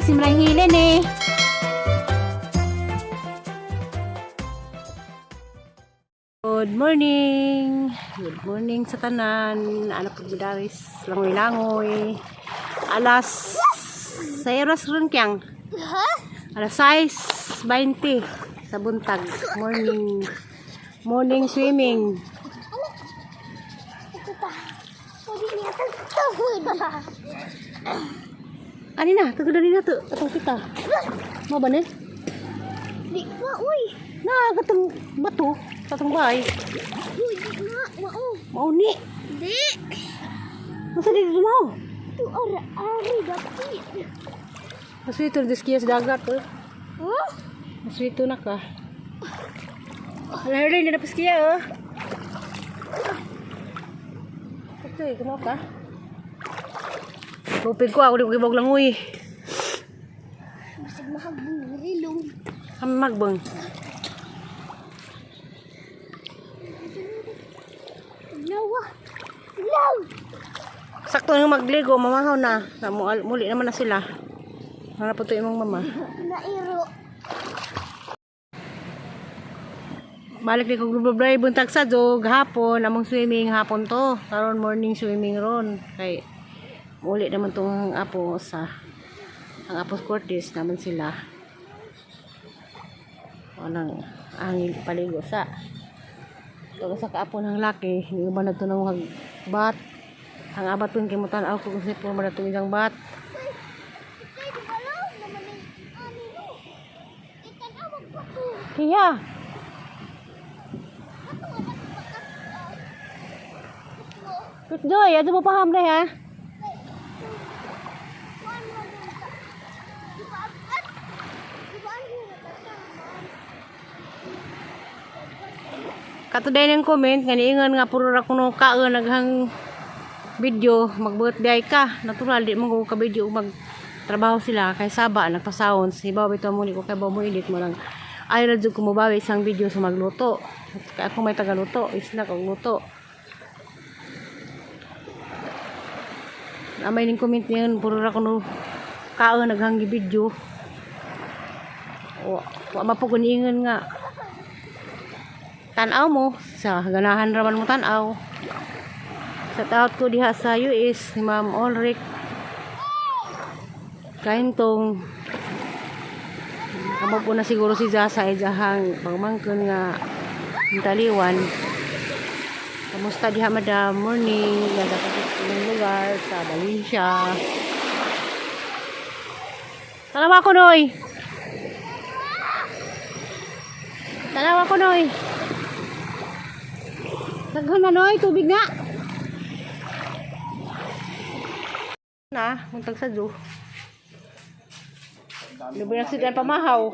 Simrang hilin eh. Good morning. Good morning sa tanan. Anak ko Daris, langoy-langoy. Alas 6 oras ron kyang. Alas 6:20 sa buntag. Morning. Morning swimming. Ani na, tugod na to. Atong kita. Mo ba ni? Di ba, uy. Na, katong bato. Katong bahay. Uy, di na. Mao. Mao ni. Di. Masa dito mo? Tu ara ari dapit. Maswito na diskiya sa dagat. Oh. Huh? Maswito na ka. Hala, Herlin, na paskiya oh. Ito eh, kumaw ka. Tupig ko, ako di ko gibog langoy. Basig mahagbong rilong. Kami magbang. Lawa. Law. Sakto nang magligo, mamahaw na. Muli naman na sila. Hanap po ito imong mama. Nairo. Balik ni kog blabla buntag sa dog hapon among swimming hapon to. Karon morning swimming ron kay muli naman tong apo sa ang apos Cortez naman sila. Anang angin paligo sa Tugo sa kaapo ng laki, hindi ba na to nang bat. Ang abat kung kimutan ako kung sa ba na isang bat. Kay di ba law naman ang ani no. Itanawag pa ko. Kaya, Joy, ano mo paham na ha? Katuday ng comment, nga niingon nga puro ra kuno kaon naghang video, mag-birthday ka. Natural, di mo ko ka video mag trabaho sila kay saba nagpasawon si bawi to mo ni ko kay mo edit mo lang ay ra jud ko mobawi isang video sa magluto kay ako may tagaluto isla kog luto. Amay ning comment niyon puro ra kuno kaon naghang video. Wa wa mapugon ingon nga tan-aw mo sa ganahan raman mo tan-aw. Shout out ko diha sa US ni Ma'am Ulrich Kahintong. Kamo po na siguro si Jasa ay jahang pagmangkon nga taliwan. Kamusta diha, madam? Morning. Nasa ng lugar sa Valencia. Tanawa ko, Noy. Tanawa ko, Noy. Daghan na, Noy, tubig na. Na, muntag sa zoo. Lubi na sila pamahaw.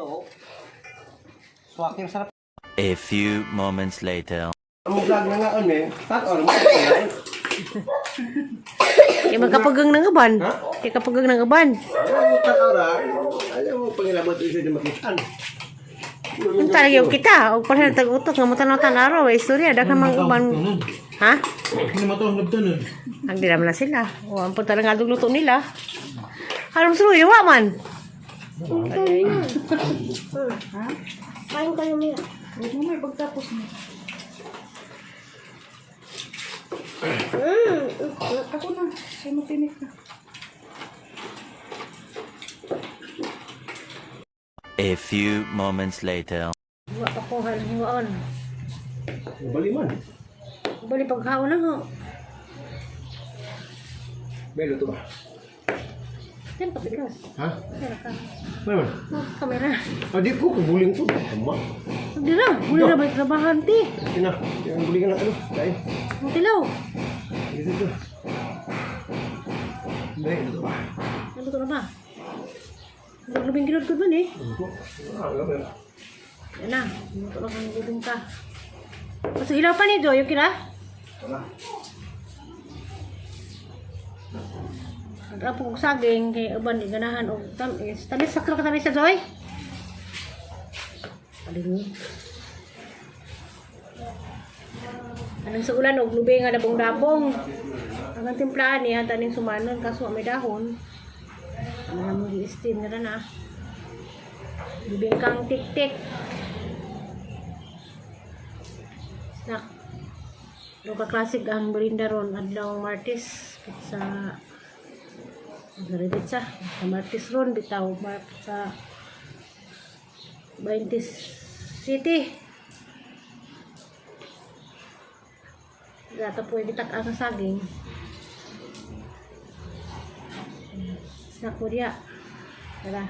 Swak yung sarap. A few moments later. Ang vlog na nga on eh. Tat on mo. Kaya magkapagang ng uban. Ha? Kaya kapagang ng uban. Tat ora. Ayaw mo pangilabot iso di makitaan. Ang talaga yung kita. O parang tag-utok nga mo tanaw araw. Ay, istorya. Daghan mang uban. Ha? Hindi mo ito, nabtanon. Ang di naman na sila. O, ang punta lang nga luto nila. Alam sulo, yawa man. Ay. Kain kayo niya. Huwag mo may pagtapos mo. Ako na. Kaya matinik na. A few moments later. Wa pa ko halang hiwaon. Bali man. Bali paghaon na ho. Belo to ba? Yan ka pikas. Ha? Yan ka. Bali man. Oh, kamera. Adi ko kubuling to. Tama. Hindi na. Huli na ba yung trabahan, ti? Ito na. Yung bulingan na ano. Dahil. Ang tilaw. Dito to. Dahil ito ba? Ano to na ba? Maglubing kinod ko dun eh. Ito. Ah, gawin. Yan na. Luto na kang gudong ka. Mas ilaw pa ni Joy, okay na? Wala. Nag-apo og saging kay uban di ganahan og tamis. Tamis sakto ka tamis sa Joy? Alin? Anong sa ulan og lubi nga dabong-dabong. Ang timplahan niya taning sumanon kaso wa may dahon. Ano na mo gi-steam na na. Bibingkang tik-tik. Snack. Loka classic ang merinda ron adlaw Martes sa pizza sa Martes ron bitaw mar sa 20 City. Gata pwede tak ang saging. Snack ko diya. Tara.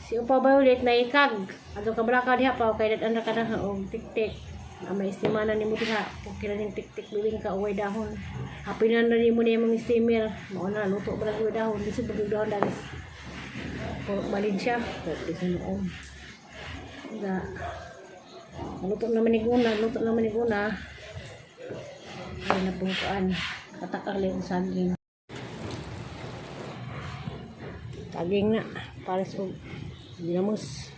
Si Upa Violet na ikag. Ato ka balaka diha pa kay dad ka na og tik-tik. Ang may estimana nimo diha. Okay na ning tik-tik bibing ka uway dahon. Hapinan na nimo ni imong steamer. Mao na luto ba lang dahon. Lisod ba gyud dahon dalis. Puro balin siya. Pwede sa noon. Ga. Luto naman ni Guna, luto naman ni Guna. Ay nabukaan. Katakar lang yung saging. Saging na. Pares og ginamos.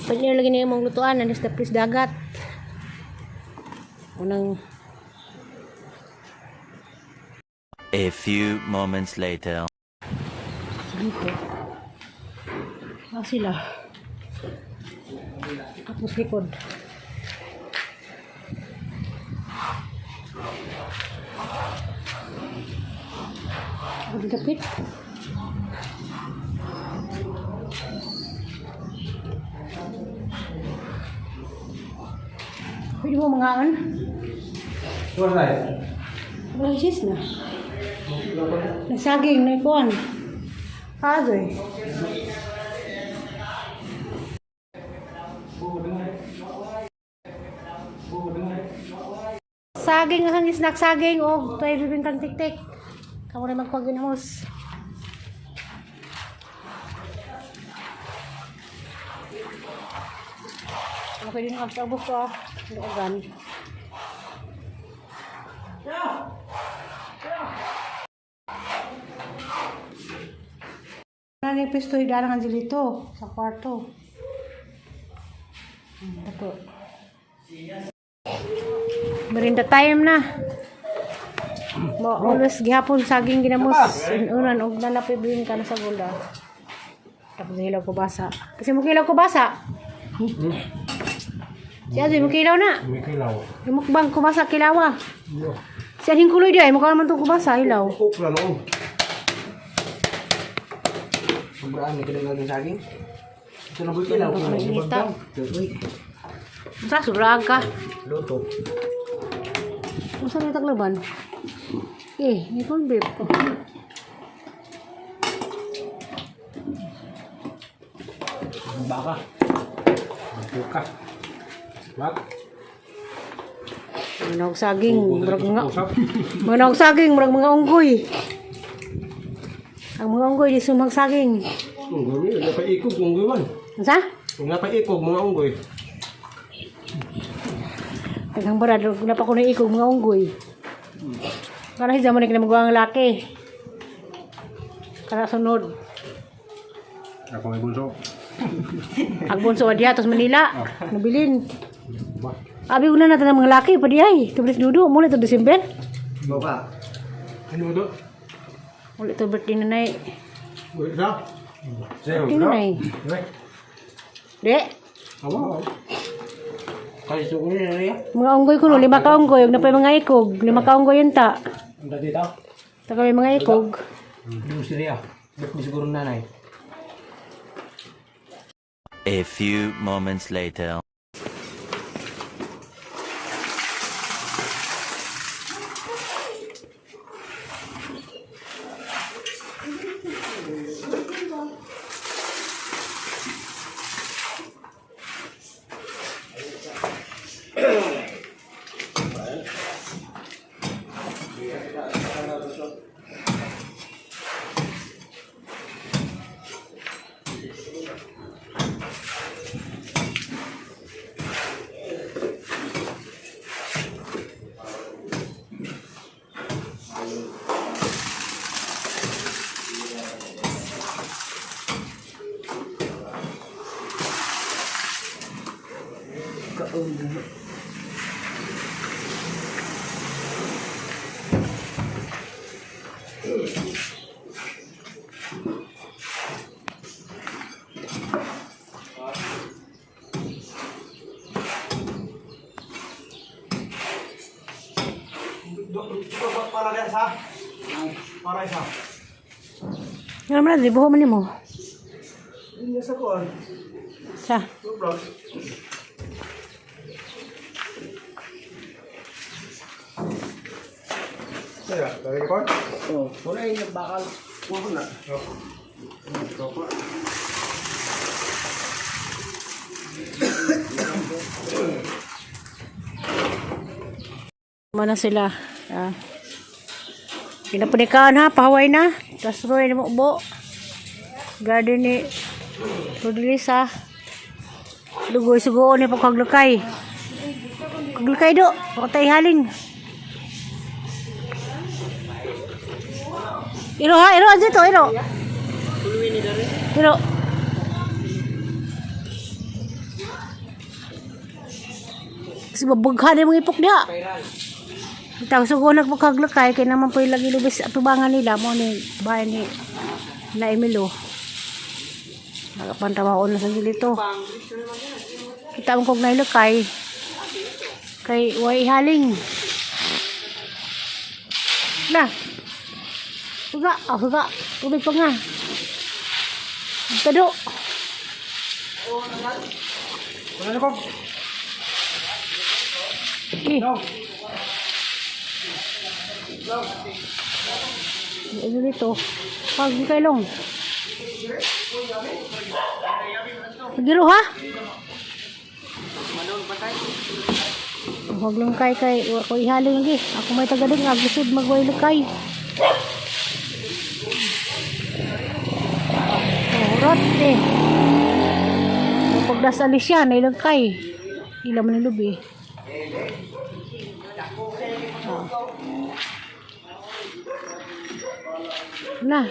Pwede nyo lagi na yung mong lutuan. Alis na please dagat. Unang A few moments later. dito. Ah, sila. Tapos likod. Ang gapit. Pwede mo mangaan? Wala cheese na. Nagsaging, naikuan. Kadoy. Saging ang snack saging og tuay bibing kang tik-tik. Kamo na magkuha ginamos. Okay din ang tabok ko. Luogan. Wala ni pisto hidaran ang dito sa kwarto. Dako. Merinda time na. Mo always gihapon saging ginamos inunan og nalapay bing ka na sa gulda. Tapos hilaw ko basa. Kasi mo kilaw ko basa. Si Azoy, mo kilaw na. May kilaw. Mukbang kubasa kilawa. Si Aning kuloy di ay mukha naman tong kubasa hilaw. Okra noon. Sobrang may kilaw ng saging. Ito na ba kilaw? Mainita. Sa sobrang ka. Luto. Unsa may taglaban? Eh, may corn beef. Baka. Magbuka. Bak. Mga saging, murag mga mga saging, murag mga unggoy. Ang mga unggoy di sumag saging. Unggoy, napaikog, unggoy man. Unsa? Napaikog, mga unggoy. Daghang barad na pa ko na ikog mga unggoy. Kana si zaman ni ang laki. Kana sunod. Ako may bunso. Ang bunso diha tos Manila. Nabilin. Ba? Abi una natin ang mga laki pa di ay. Tublis dudo muli to December. Boka. Ano ito? Muli to birthday na nay. Wait na. Birthday na nay. De, Awa. Kasi suko niya na niya. mga unggoy ko no, lima ka unggoy, ug napay mga ikog, lima ka unggoy yun ta. Ang dati tao. Ta kami mga ikog. Hindi siya. Ba't di siguro nanay? A few moments later. Para kaya sa? Para isa. Nga man na, buho man nimo. Hindi sa kuan. Sa. Vlog. Kaya, lagi ko? Oh, wala yung bakal. Wala na. Oh. Mana sila. Ah. Pinapunikaan ha, pahaway na. Tapos Roy na mo ubo. Garden ni Rodriguez. Lugoy sugoon ni pagkaglakay. Kaglakay do, pakatay haling. Iro ha, iro dito, iro. Iro. Kasi babaghan yung mga ipok diha. Bitaw so kung nagpakaglakay kay naman po lagi lubis at tubangan nila mo ni bahay ni na Emilio. Nagapantrabaho na sa dito. Kita mo kog nailakay kay way haling. Na. Suga, ah, suga. Tubig pa nga. Tado. Wala na ko. Eh. No. Ano dito? Pag kailong. Giro ha? Huwag lang kay kay wa ko ihaling lagi. Ako may taga din nga gusod magway kay. Oh, rot eh. Pag nasa alis siya, nailang kay. Ila man ni lubi. Oh. Na.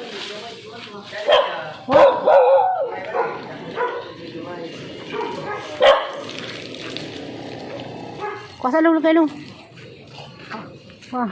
Oh. Kuha sa loob kayo. Wah.